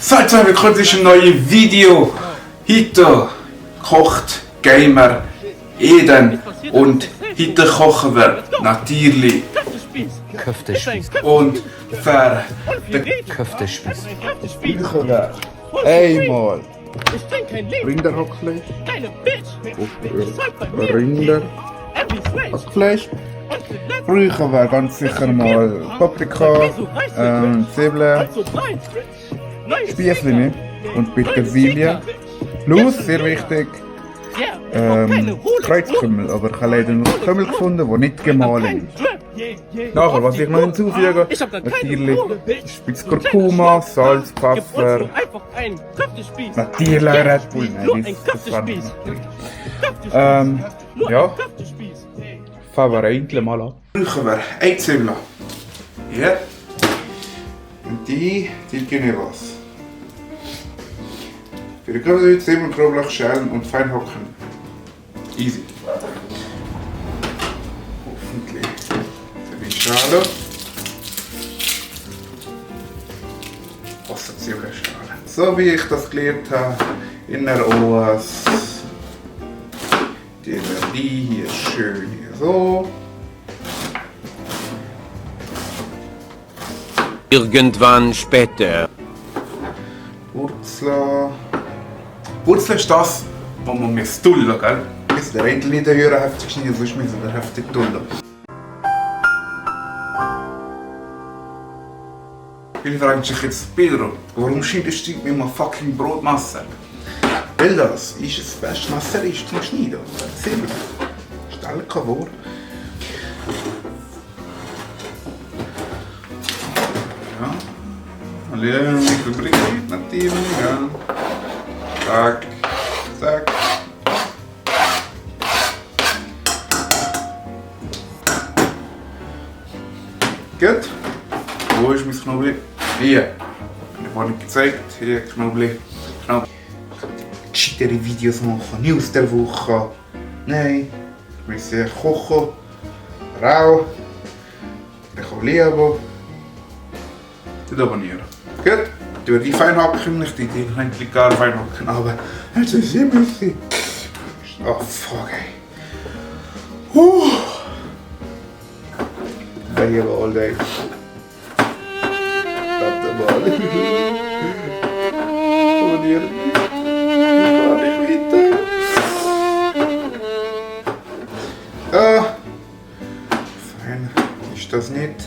Seid so willkommen zu einem neuen Video. Heute kocht Gamer Eden und heute kochen wir natürlich Köftespieß. und für den Köftespieß. Einmal Ich trinke kein Leben. Rinderhackfleisch, Deine Bitch. Rinderhackfleisch. Früher wäre ganz sicher mal Paprika, Zwiebeln, Spießchen und Petersilie. Plus, sehr wichtig, Kreuzkümmel. Aber ich habe leider noch Kümmel gefunden, die nicht gemahlen ist. Nachher, was ich noch hinzufüge, natürlich ein bisschen Kurkuma, Salz, Pfeffer, natürlich Red Bull. Nein, das war nicht. Ja, fangen wir eigentlich mal an. brauchen wir eine Zwiebel. Hier. Und die geben wir was. Für die Kürbis, Zwiebeln, Knoblauch, schälen und fein hacken. Easy. Hoffentlich. Für die Schale. Wasserzwiebelschale. So wie ich das gelernt habe in der OAS. Die hier schön hier so. Irgendwann später. Wurzel. Wurzel ist das, was man mir stullen, gell? Bis der Rentl nicht hören heftig schneiden, sonst müssen wir heftig tullen. Viele fragen sich jetzt, Pedro, warum schneidest du mit einem fucking Brotmesser? Weil das ist das beste Messer ist zum Schneiden. Silber. Stell kein Wort. Ja. Alle mit der Brille natürlich, ja. Zack, zack. Gut. Wo ist mein Knoblauch? Hier. Ich habe nicht gezeigt. Hier Knoblauch. Gescheitere Videos machen. News der Woche. Nein. Ich muss kochen. Rau. Ich kann lieben. Und abonnieren. Gut. Durch die Feinhacken, nicht die eigentlich gar Feinhacken, aber es ist immer so. Oh fuck ey. Hier all day. Warte mal. Abonnieren. Ich nicht weiter. Fein. Ist das nicht?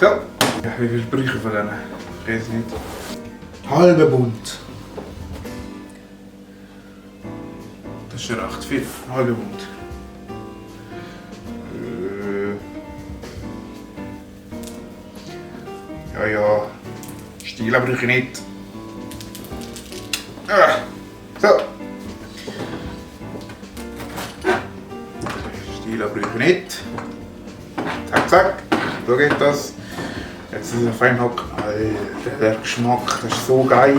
So, ja, wie viel brauche ich von denen? Ich weiß nicht. Halbe Bund. Das ist ja recht viel. Halbe Bund. Ja. Stiele brauche ich nicht. So. Stiele brauche ich nicht. Zack, zack. So geht das. Jetzt ist er fein hocken. Alter, der Geschmack, das ist so geil.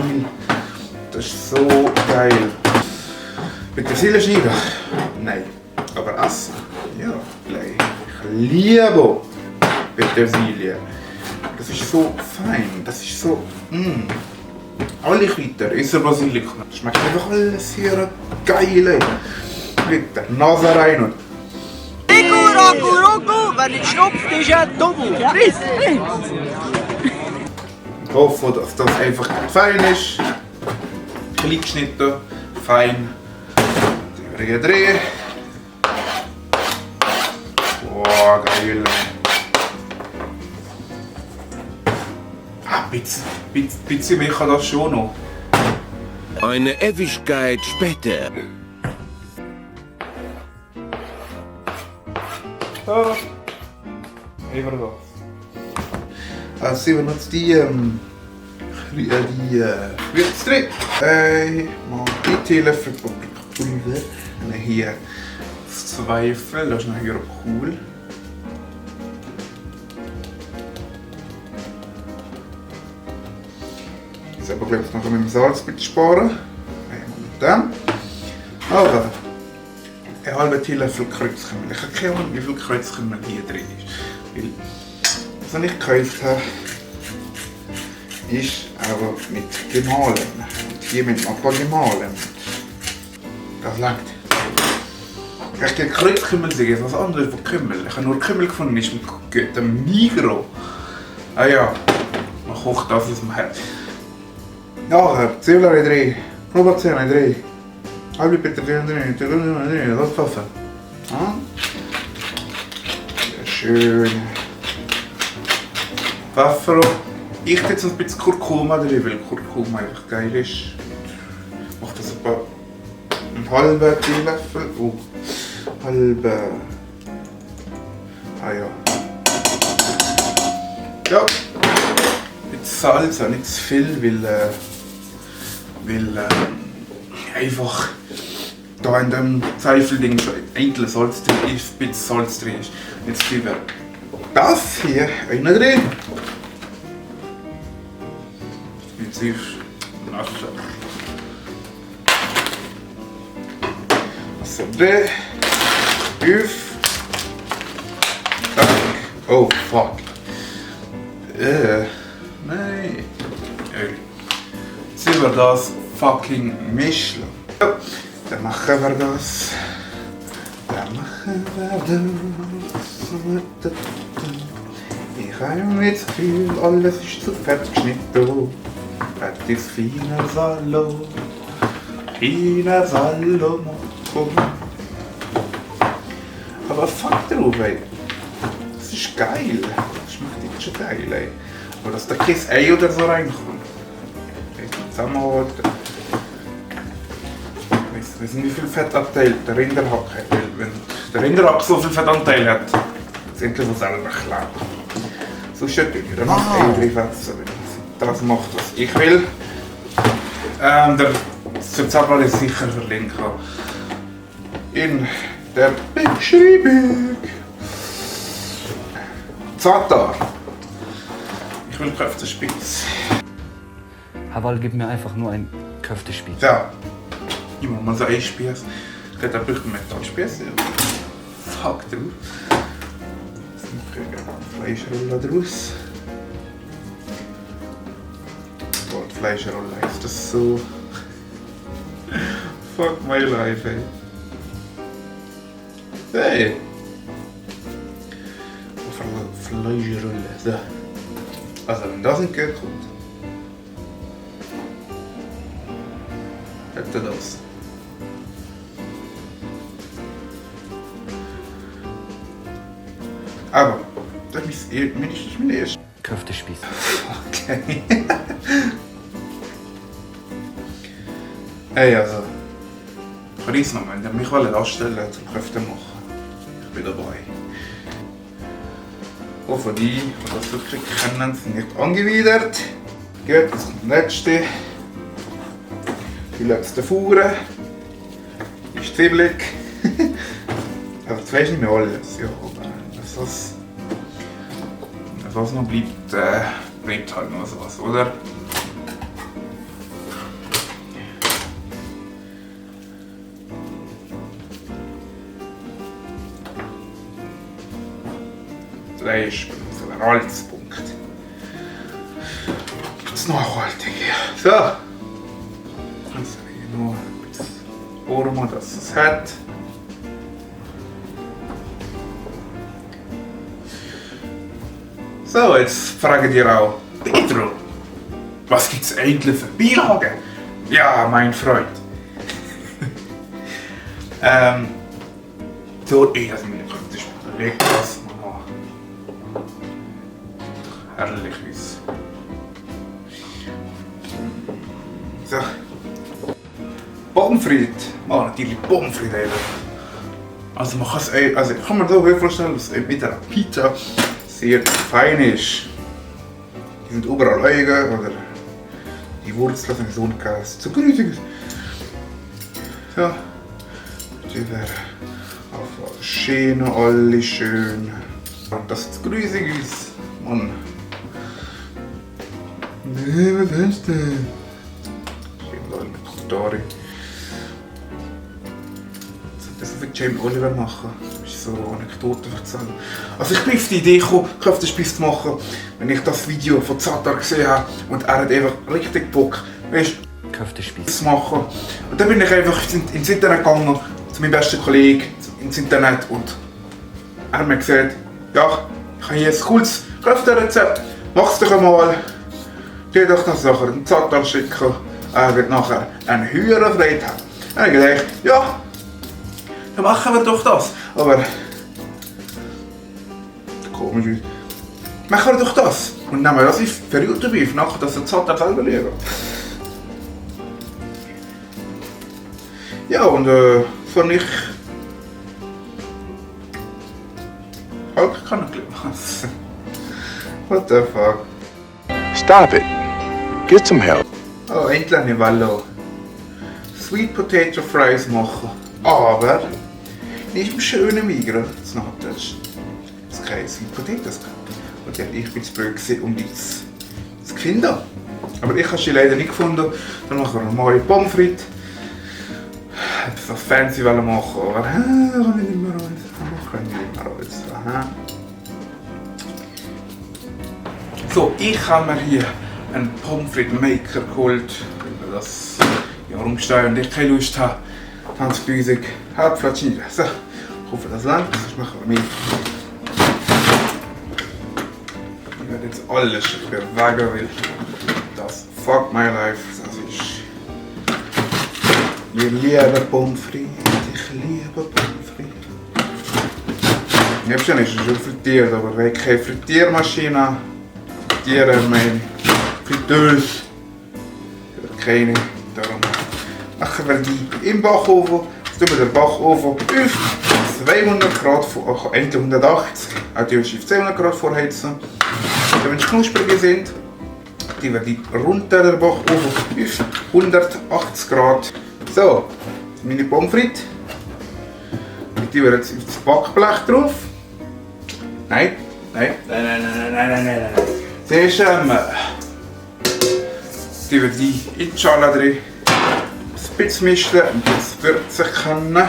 Das ist so geil. Petersilie schneiden? Nein. Aber essen? Ja, gleich. Ich liebe Petersilie. Das ist so fein. Das ist so. Alle weiter. Außer Basilikum. Das schmeckt einfach alles hier geil. Mit der Nase rein und. Wenn nicht schnupft, ist er dumm. Friss! Ich hoffe, dass das einfach fein ist. Klein geschnitten, fein. Die übrigen drehen. Wow, geil. Ein bisschen mehr kann das schon noch. Eine Ewigkeit später. So. Über das. Also wir nutzen die Würze drin. Mal 1 Teelöffel Paprikapulver. Und hier Zweifel, das ist noch hier cool. Jetzt aber glaube ich noch mit dem Salz sparen. Einmal mit dem. Also, ein halber Teelöffel Kreuzkümmel. Ich habe keine Ahnung, wie viel Kreuzkümmel hier drin ist. Weil, was ich gekauft habe, ist aber mit gemahlen. Und hier mit Apfel gemahlen. Das langt. Ich kann Kreuzkümmel sagen, was anderes von Kümmel. Ich habe nur Kümmel gefunden, ist mit dem Migros. Ah ja, man kocht das aus dem Herd. Nachher, Zwiebeln rein, Knoblauchzehen rein, halbe Petersilie rein, das Pfeffer. Ja. Sehr schön. Pfeffer. Ich tue jetzt ein bisschen Kurkuma drin, weil Kurkuma einfach geil ist. Ich mache das etwa einen halben Teelöffel. Halbe. Ah ja. Ja. Mit Salz, auch nicht zu viel, weil einfach da in dem Zeifelding schon eigentlich Salz drin ist, ein bisschen Salz drin ist. Nicht zu viel wäre. Das hier rein drin. Jetzt ist Wasser. Wasser drin. Auf. Oh fuck. Nein. Jetzt sind wir das fucking mischen. Ja, dann machen wir das. Ich habe jetzt das Gefühl, alles ist zu fett geschnitten. Fett ist feiner Salo. Feiner Salo. Aber fuck drauf, ey. Das ist geil. Das schmeckt jetzt schon geil, ey. Aber dass da kein Ei oder so reinkommt. Zusammenhalten. Ich weiß nicht, wie viel Fettanteil der Rinderhack hat. Wenn der Rinderhack so viel Fettanteil hat, sind wir selber klar. Sonst ja dünner. Dann macht Ei drin fetzen, wenn das macht, was ich will. Der Rezept ist sicher verlinken in der Beschreibung. Zatar. Ich will Köftespitz. Haval, gib mir einfach nur ein Köftespieß. Ja. Ich mache mal so einen Spieß. Ich hätte ein bisschen Metallspieß. Fuck drauf. Jetzt mache ich eine Fleischrolle draus. Boah, die Fleischrolle ist das so. Fuck my life, ey. Hey! Fleischrolle. So. Also, wenn das nicht geht, kommt. Hätte das. Aber, das ist mindestens mein erster. Köftespieß. Okay. Hey, also. Verlies noch, wenn ihr mich anstellen zum Köfte machen. Ich bin dabei. Hoffe die, die das wirklich kennen, sind nicht angewidert. Gut, das kommt das letzte. Die letzte Fuhre. Ist zwiebelig. Also das weiß nicht mehr alles. Ja, aber was noch bleibt, bleibt halt noch was, oder? Fleisch für den Anhaltspunkt. Das Nachhaltige. So. Jetzt habe ich noch ein bisschen Aroma, dass es hat. So, jetzt frage ich dir auch, Pedro, was gibt es eigentlich für Beilagen? Ja, mein Freund. So, das meine Köftespieß. Leg das mal an. Herrliches. So. Pommes frites. Oh, natürlich Pommes frites. Also man kann es, also ich kann mir so vorstellen, dass es mit einer Pizza sehr fein ist. Die sind überall Augen oder die Wurzeln sind so ein zu grüßig. So. Die wäre auf Schiene, alle schön. Und dass es grüßig ist. Mann. Nee, was ist denn? Schön alle mit Story. das wie Jamie Oliver machen. Das ist so Anekdoten erzählen. Also ich bin auf die Idee gekommen, Köftespieß zu machen, wenn ich das Video von Zatar gesehen habe und er hat einfach richtig Bock, weißt, Köftespieß zu machen. Und dann bin ich einfach ins Internet gegangen, zu meinem besten Kollegen ins Internet und er hat mir gesagt, ja, ich habe hier ein cooles Köfterezept, mach's doch einmal. Geh doch das nachher den Zatar schicken, er wird nachher eine höhere Freude haben. Dann habe ich gedacht, ja, dann machen wir doch das. Aber komisch, machen wir doch das und nehmen wir das für YouTube auf, nachher dass der Zatar selber liegt. Ja, und von ich Hulk kennengelernt. What the fuck? Stop it. Get some help. Oh, endlich eine Wallo. Sweet Potato Fries machen. Aber nicht im schönen Migros. Das ist keine Sweet Potatoes gehabt. Und ja, ich bin zu blöd um das zu finden. Aber ich habe sie leider nicht gefunden. Dann machen wir normale Pommes frites. So fancy machen, aber kann ich nicht mehr alles. So, ich habe mir hier einen Pommes frites Maker geholt, weil wir das ja rumstehen und ich keine Lust habe, 20'000 Hauptfleisch schneiden. So, ich hoffe, das langt, sonst machen wir mehr. Ich werde jetzt alles bewegen, weil das fuck my life, das ist... Wir lieben Pommes frites, ich liebe Pommes frites. Ich habe schon frittiert, aber wenn ich keine Frittiermaschine frittieren, meine Fritteuse, keine, darum machen wir die im Backofen. Jetzt tun wir den Backofen auf 200 Grad, endlich 180, auch die auf 200 Grad vorheizen. Wenn sie knusprig sind, die wir die runter den Backofen auf 180 Grad. So, meine Pommes frites. Die tun wir jetzt auf das Backblech drauf. Nein. Zuerst tun wir die in die Schale drin. Ein bisschen mischen und jetzt würzen können.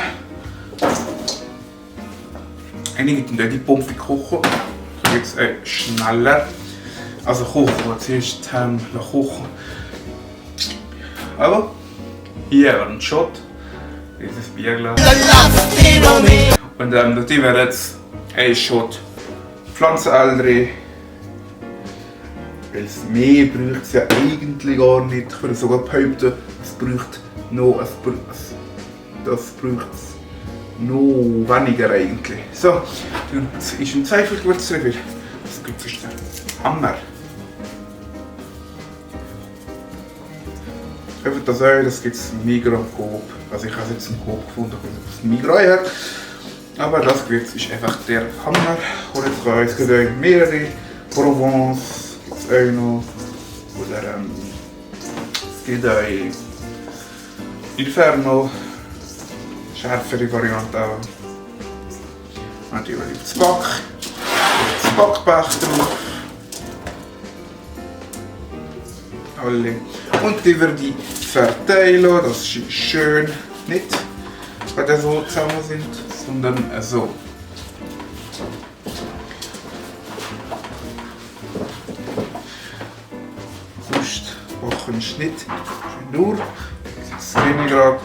Einige tun die Pommes frites kochen. Jetzt schneller. Also kochen, zuerst kochen. Aber hier ein Shot, dieses Bierglas. Und dann tun wir jetzt einen Shot Pflanzenöl drin. Weil das Meer braucht es ja eigentlich gar nicht. Ich würde sogar behaupten, es braucht noch weniger eigentlich. So, jetzt ist ein Zweifelgewürz drin. Das Gewürz ist der Hammer. Einfach das Öl, das gibt es im Migros im Coop. Also ich habe es jetzt im Coop gefunden, weil es im Migros her. Aber das Gewürz ist einfach der Hammer. Und jetzt kann es gibt mehrere. Provence gibt es auch noch. Oder es gibt auch Inferno. Schärfere Variante auch. Natürlich das Backblech drauf. Alle. Und über die verteilen, dass sie schön nicht gerade so zusammen sind, sondern so. Sonst machen Schnitt schön durch. Das 10 Grad,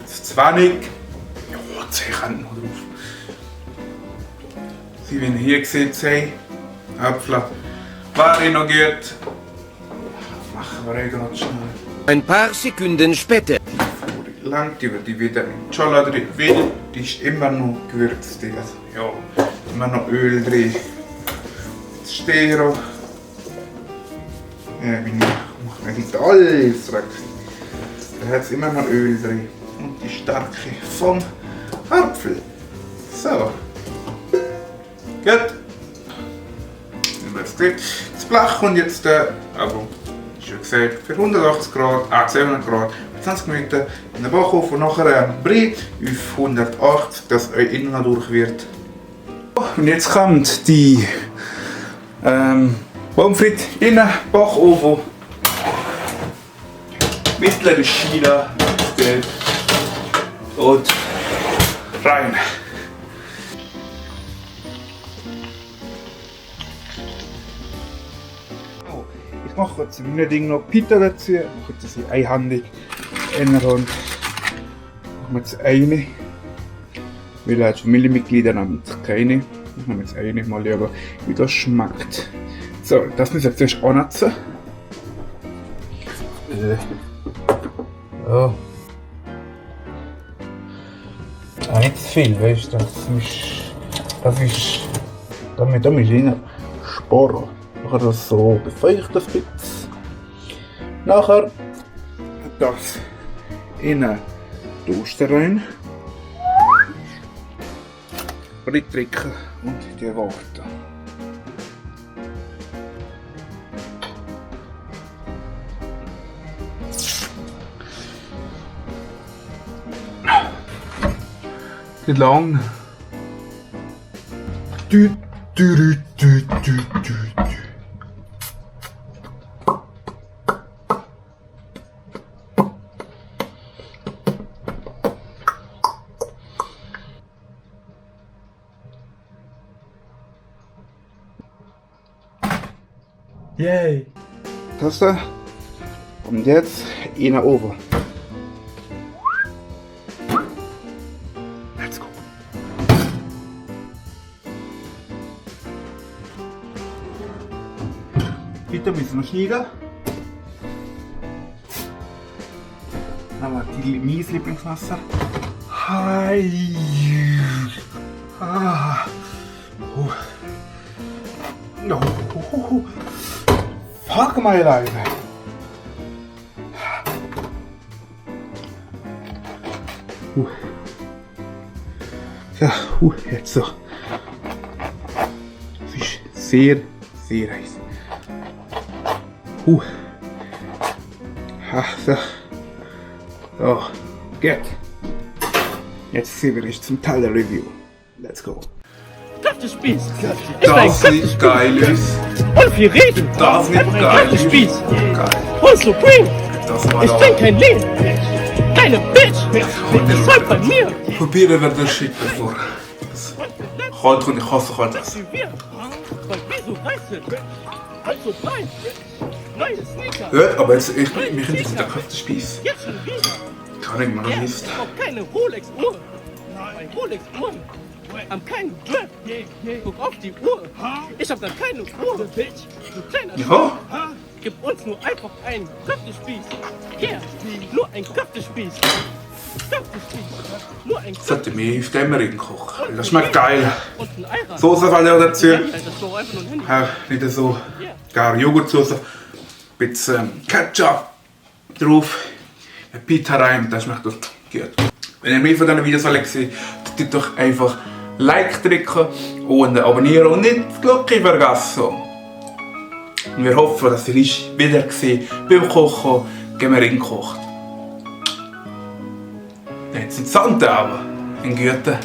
das 20. Ja, 10 kann noch drauf. Sie, wie ihr hier seht, 10 Äpfel. Wäre noch gut. Machen wir gerade schnell. Ein paar Sekunden später. Langt über die wieder in die Schale drin, weil die ist immer noch gewürzt. Also, ja, immer noch Öl drin. Das Stero. Ja, ich mache nicht alles weg. Da hat es immer noch Öl drin. Und die Stärke vom Apfel. So. Gut. Das Blech kommt jetzt aber wie gesagt, für 180 Grad, 200 Grad, 20 Minuten in den Backofen und nachher ein Brie auf 180, dass euer Innen durch wird. Und jetzt kommt die Pommes frites in den Backofen. Mittlere Schiene und rein. Oh, ich mache jetzt in meinem Ding noch Pita dazu. Ich mache jetzt einhändig. In der Hand. Ich mache jetzt eine. Weil als Familienmitglieder haben wir keine. Ich nehme jetzt eine, mal schauen, wie das schmeckt. So, das müssen wir jetzt zuerst annetzen. Ja. Ah, nicht zu viel, weißt du, das ist, damit rein sparen. Nachher das so befeuchten ein bisschen. Nachher das in einen Toaster rein. Reindrücken und die warten. Nicht lang. Dü, dü, dü, dü, dü, dü, dü. Yay! Das da. Und jetzt in den Ofen. Let's go. Bitte müssen wir schneiden. Dann haben wir mein Lieblingswasser. Hi. Ah. No. Fuck my life. Ja, jetzt so. Es ist sehr, sehr heiß. Ach, so. So, geht. Jetzt sehen wir es zum Teil der Review. Let's go. Köftespieß. Das sieht geil aus. Und viel Reden. Das sieht geil aus. Köftespieß. Geil. Und Supreme. Das war Ich doch. trinke kein Leben. Kleine Bitch. Das halt bei mir. Probieren wir das Shit bevor. Kalt und ich hasse kalt essen. Wie wir. Weil wir so heiß sind. Also nein. Neue Sneaker. Ja, aber jetzt, mich interessiert der Köftespieß. Jetzt schon wieder. Kann ich mir noch nicht. Ich brauch keine Rolex-Uhr. Bei Rolex-Uhren haben keinen Drip. Guck auf die Uhr. Ich hab da keine Uhr. Bitch. Du kleiner Ja? Gib uns nur einfach einen Köftespieß. Hier, nur ein Köftespieß. Köftespieß. Nur ein Sollte mir auf dem Ring kochen. Das schmeckt geil. und ein Eier. Soße fällt auch dazu. Das ist doch einfach nur ein Handy. Ja, nicht so gar Joghurtsoße. Ein bisschen Ketchup drauf. Ein Pita rein. Das schmeckt gut. Wenn ihr mehr von diesen Videos wollt sehen, tut doch einfach Like drücken und abonnieren und nicht die Glocke vergessen. Und wir hoffen, dass ihr uns wieder beim Kochen Gemering kocht. Jetzt sind Sand aber in Güte.